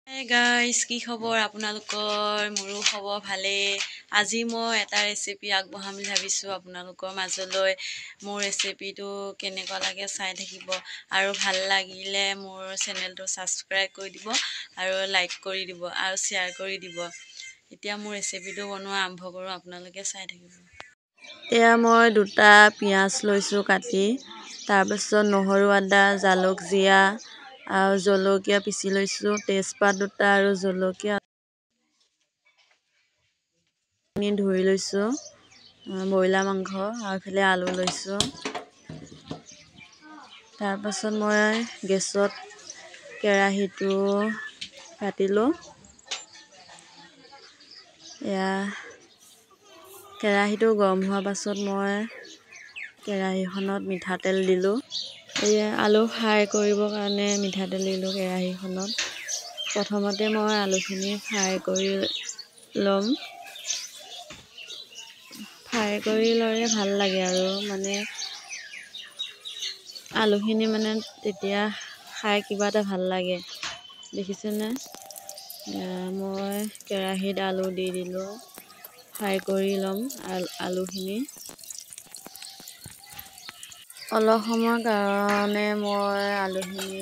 Guys, কি খবৰ আপোনালোকৰ? মোৰো খবৰ ভালেই। আজি মই এটা ৰেচিপি আগবঢ়াম বুলি ভাবিছোঁ আপোনালোকৰ মাজলৈ। মোৰ ৰেচিপিটো কেনেকুৱা লাগে চাই থাকিব আৰু ভাল লাগিলে মোৰ চেনেলটো ছাবস্ক্ৰাইব কৰি দিব আৰু লাইক কৰি দিব আৰু শ্বেয়াৰ কৰি দিব। এতিয়া মোৰ ৰেচিপিটো বনোৱা আৰম্ভ কৰোঁ, আপোনালোকে চাই থাকিব। এয়া মই 2টা পিঁয়াজ লৈছোঁ কাটি, তাৰপাছত নহৰু, আদা, জালুক জিৰা আৰু জলকীয়া পিচি লৈছোঁ, তেজপাত 2টা আৰু জলকীয়া ধুই লৈছোঁ, ব্ৰইলাৰ মাংস আৰু এইফালে আলু লৈছোঁ। তাৰপাছত মই গেছত কেৰাহীটো পাতিলোঁ। এয়া কেৰাহীটো গৰম হোৱাৰ পাছত মই কেৰাহীখনত মিঠাতেল দিলোঁ। এয়া আলু ফ্ৰাই কৰিবৰ কাৰণে মিঠাতেল দিলোঁ কেৰাহীখনত। প্ৰথমতে মই আলুখিনি ফ্ৰাই কৰি ল'ম। ফ্ৰাই কৰি ল'লে ভাল লাগে আৰু মানে আলুখিনি মানে তেতিয়া খাই কিবা এটা ভাল লাগে, দেখিছেনে? মই কেৰাহীত আলু দি দিলোঁ, ফ্ৰাই কৰি ল'ম আলুখিনি। অলপ সময়ৰ কাৰণে মই আলুখিনি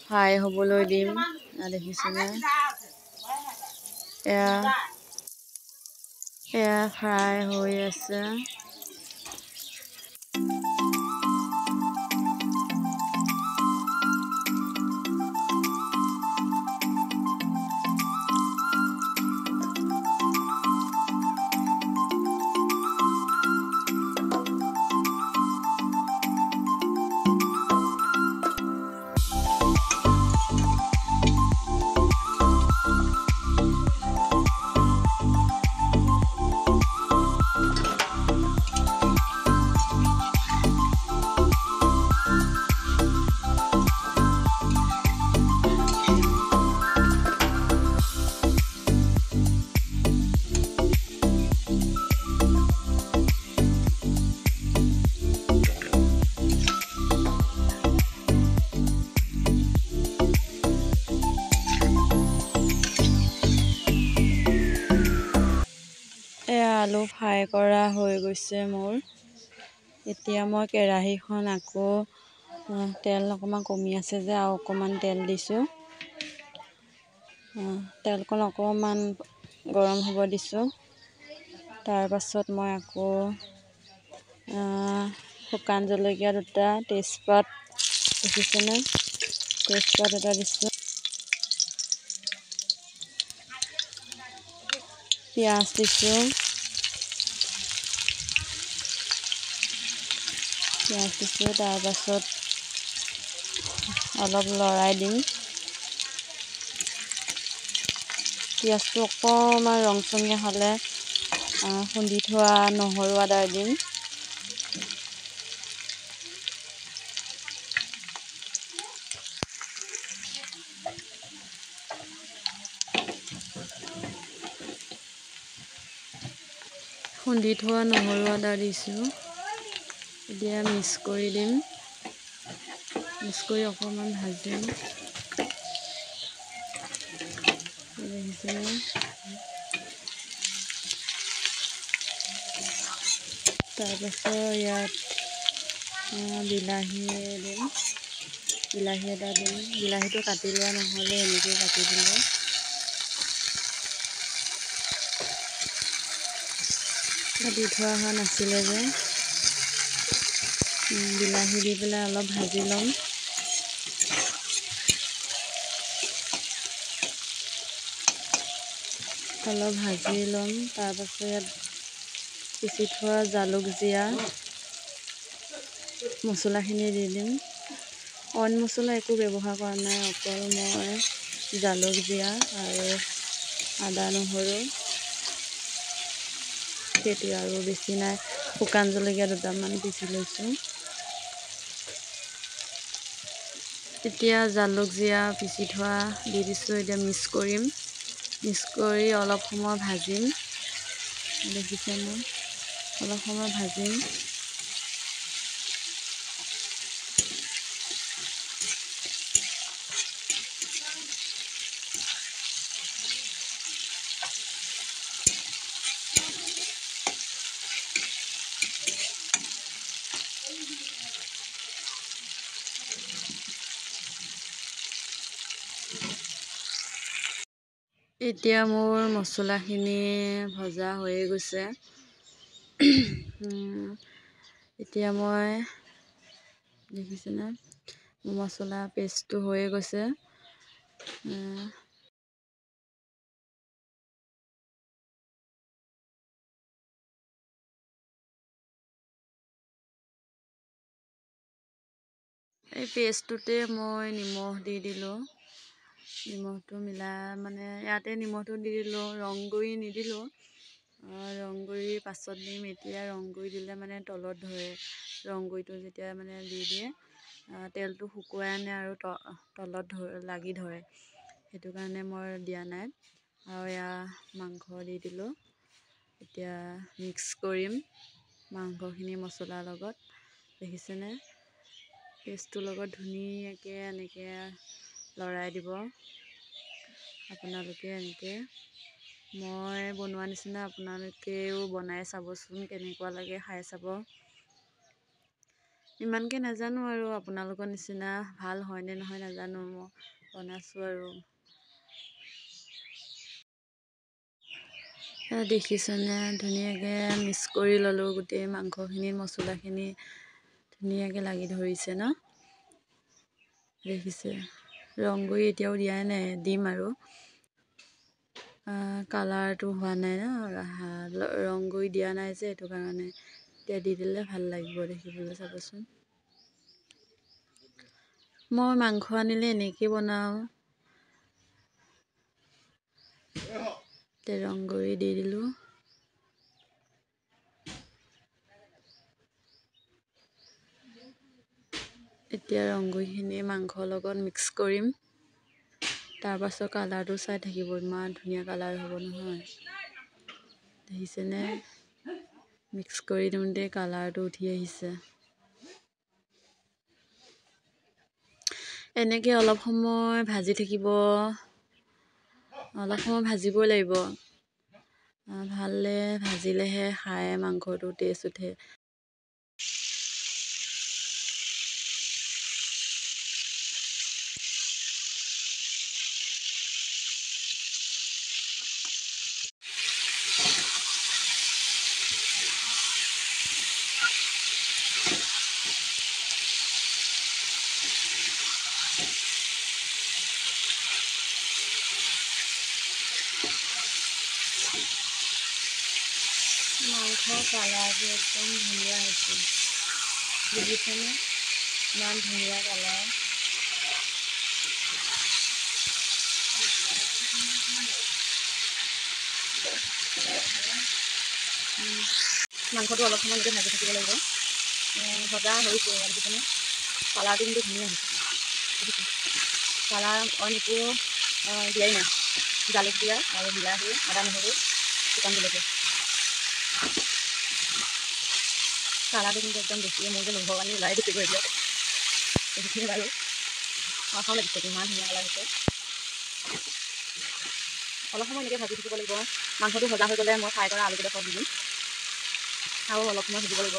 ফ্ৰাই হ'বলৈ দিম, দেখিছেনে? এয়া ফ্ৰাই হৈ আছে। আলু ফ্ৰাই কৰা হৈ গৈছে মোৰ। এতিয়া মই কেৰাহীখন আকৌ তেল অকণমান কমি আছে যে আৰু অকণমান তেল দিছোঁ। তেলকণ অকণমান গৰম হ'ব দিছোঁ। তাৰপাছত মই আকৌ শুকান জলকীয়া 2টা, তেজপাত, দেখিছেনে? তেজপাত এটা দিছোঁ, পিঁয়াজ দিছোঁ, পিঁয়াজ দিছোঁ। তাৰপাছত অলপ লৰাই দিম। পিঁয়াজটো অকণমান ৰংচঙীয়া হ'লে খুন্দি থোৱা নহৰু আদা দিম। খুন্দি থোৱা নহৰু আদা দিছোঁ। এতিয়া মিক্স কৰি দিম। মিক্স কৰি অকণমান ভাজিম, দেখিছেনে? তাৰপাছত ইয়াত বিলাহী দিম, বিলাহী এটা দিম। বিলাহীটো কাটি লোৱা নহ'লে এনেকৈ কাটি দিলোঁ, কাটি থোৱা হোৱা নাছিলে যে। বিলাহী দি পেলাই অলপ ভাজি ল'ম। অলপ ভাজি ল'ম। তাৰপাছত ইয়াত পিচি থোৱা জালুক জিৰা মছলাখিনি দি দিম। অইন মছলা একো ব্যৱহাৰ কৰা নাই, অকল মই জালুক জিৰা আৰু আদা নহৰু, সেইটোৱে আৰু বেছি নাই। শুকান জলকীয়া 2টামান পিচি লৈছোঁ। এতিয়া জালুক জিৰা পিচি থোৱা দি দিছোঁ। এতিয়া মিক্স কৰিম। মিক্স কৰি অলপ সময় ভাজিম, দেখিছেনে? অলপ সময় ভাজিম। এতিয়া মোৰ মছলাখিনি ভজা হৈয়ে গৈছে। এতিয়া মই দেখিছেনে, মোৰ মছলা পেষ্টটো হৈয়ে গৈছে। এই পেষ্টটোতে মই নিমখ দি দিলোঁ। নিমখটো মিলাই মানে ইয়াতে নিমখটো দি দিলোঁ, ৰং গুড়ি নিদিলোঁ। ৰং গুড়ি পাছত দিম। এতিয়া ৰং গুড়ি দিলে মানে তলত ধৰে। ৰং গুড়িটো যেতিয়া মানে দি দিয়ে, তেলটো শুকুৱাই আনে আৰু তলত লাগি ধৰে, সেইটো কাৰণে মই দিয়া নাই। আৰু এয়া মাংস দি দিলোঁ। এতিয়া মিক্স কৰিম মাংসখিনি মছলাৰ লগত। দেখিছেনে, পেষ্টটোৰ লগত ধুনীয়াকৈ এনেকৈ লৰাই দিব আপোনালোকে। এনেকৈ মই বনোৱা নিচিনা আপোনালোকেও বনাই চাবচোন, কেনেকুৱা লাগে খাই চাব। ইমানকৈ নাজানো আৰু আপোনালোকৰ নিচিনা ভাল হয়নে নহয় নাজানো, মই বনাইছোঁ আৰু। দেখিছেনে, ধুনীয়াকৈ মিক্স কৰি ল'লোঁ গোটেই মাংসখিনি, মছলাখিনি ধুনীয়াকৈ লাগি ধৰিছে ন, দেখিছে। ৰং গুড়ি এতিয়াও দিয়াই নাই, দিম আৰু। কালাৰটো হোৱা নাই ন, ৰং গুড়ি দিয়া নাই যে, সেইটো কাৰণে। এতিয়া দি দিলে ভাল লাগিব দেখিবলৈ, চাবচোন। মই মাংস আনিলে এনেকৈ বনাওঁ। এতিয়া ৰং গুড়ি দি দিলোঁ। এতিয়া ৰং গুড়িখিনি মাংসৰ লগত মিক্স কৰিম। তাৰপাছত কালাৰটো চাই থাকিব, ইমান ধুনীয়া কালাৰ হ'ব নহয়, দেখিছেনে। মিক্স কৰি দিওঁতে কালাৰটো উঠি আহিছে। এনেকৈ অলপ সময় ভাজি থাকিব, অলপ সময় ভাজিবই লাগিব। ভালদৰে ভাজিলেহে খাই মাংসটো টেষ্ট উঠে। মাংস কালাৰটো একদম ধুনীয়া হৈছে, দেখিছেনে, ইমান ধুনীয়া কালাৰ। মাংসটো অলপ সময় এনেকৈ ভাজি থাকিব লাগিব। ভজা হৈছে, দেখিছেনে, কালাৰটো কিন্তু ধুনীয়া হৈছে, দেখিছে। কালাৰ অইন একো দিয়াই নাই, জালুক দিয়া আৰু বিলাহী, আদা, নহৰু, শুকান জলকীয়া। কালাৰটো কিন্তু একদম দেখিয়ে মোৰ যে লোভৰ পানী ওলাই গৈছেগৈ এতিয়া, দেখিছেনে বাৰু। খাওঁ খাওঁ লাগিছে, ইমান ধুনীয়া কালাৰ হৈছে। অলপ সময় এনেকৈ ভাজি থাকিব লাগিব। মাংসটো ভজা হৈ গ'লে মই ফ্ৰাই কৰা আলুকেইডোখৰ দি দিম আৰু অলপ সময় ভাজিব লাগিব।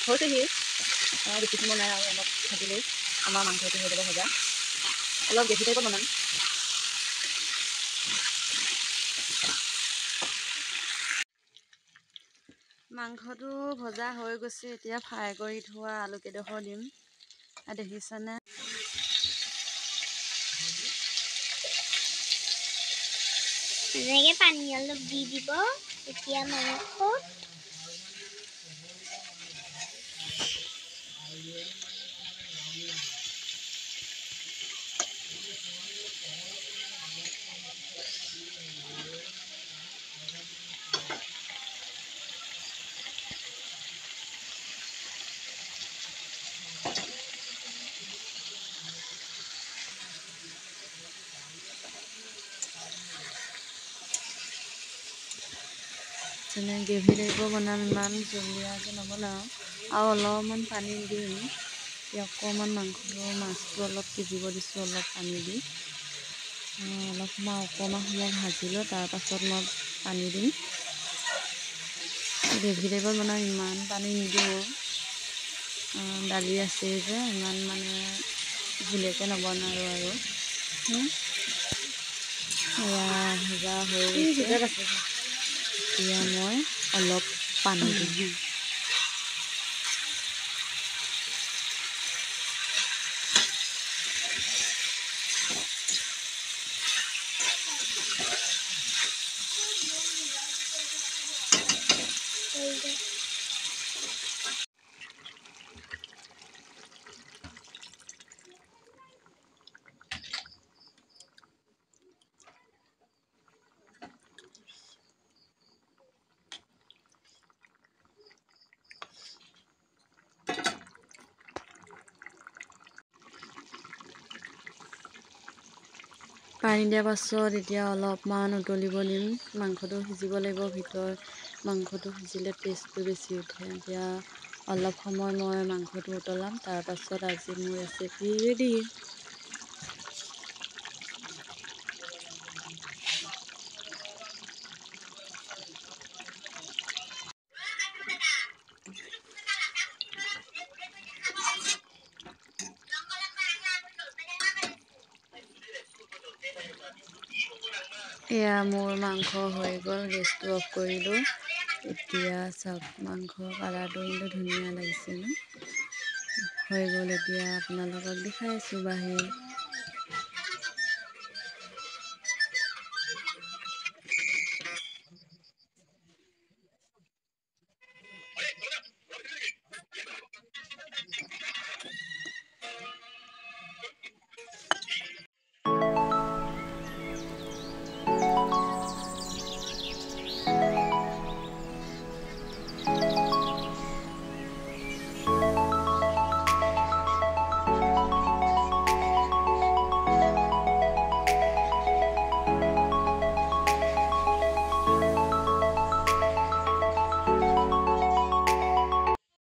হৈছেহি, বেছি সময় নাই আৰু, অলপ ভাজিলেই আমাৰ মাংসটো হৈ যাব ভজা। অলপ গ্ৰেভি টাইপত বনাম। মাংসটো ভজা হৈ গৈছে। এতিয়া ফ্ৰাই কৰি থোৱা আলুকেইডোখৰ দিম, দেখিছেনে। এনেকৈ পানী অলপ দি দিব এতিয়া মাংসত। যেনে গ্ৰেভি টাইপৰ বনাম, ইমান জুলীয়াকৈ নবনাওঁ। আৰু অলপমান পানী দিম। এতিয়া অকণমান মাংসটো, মাছটো অলপ সিজিব দিছোঁ, অলপ পানী দি। অলপ সময়, অকণমান সময় ভাজি লৈ তাৰপাছত মই পানী দিম। গ্ৰেভি টাইপত বনাম, ইমান পানী নিদিওঁ। দালি আছেই যে, ইমান মানে জুলীয়াকৈ নবনাওঁ আৰু। এয়া ভজা হৈ গৈছে। এতিয়া মই অলপ পানী দিম। পানী দিয়াৰ পাছত এতিয়া অলপমান উতলিব দিম। মাংসটো সিজিব লাগিব, ভিতৰ মাংসটো সিজিলে টেষ্টটো বেছি উঠে। এতিয়া অলপ সময় মই মাংসটো উতলাম, তাৰপাছত আজি মোৰ ৰেচিপি ৰেডি। এয়া মোৰ মাংস হৈ গ'ল, গেছটো অফ কৰিলোঁ। এতিয়া চাওক, মাংস কালাৰটো কিন্তু ধুনীয়া লাগিছে ন? হৈ গ'ল, এতিয়া আপোনালোকক দেখাই আছোঁ বাঢ়ি।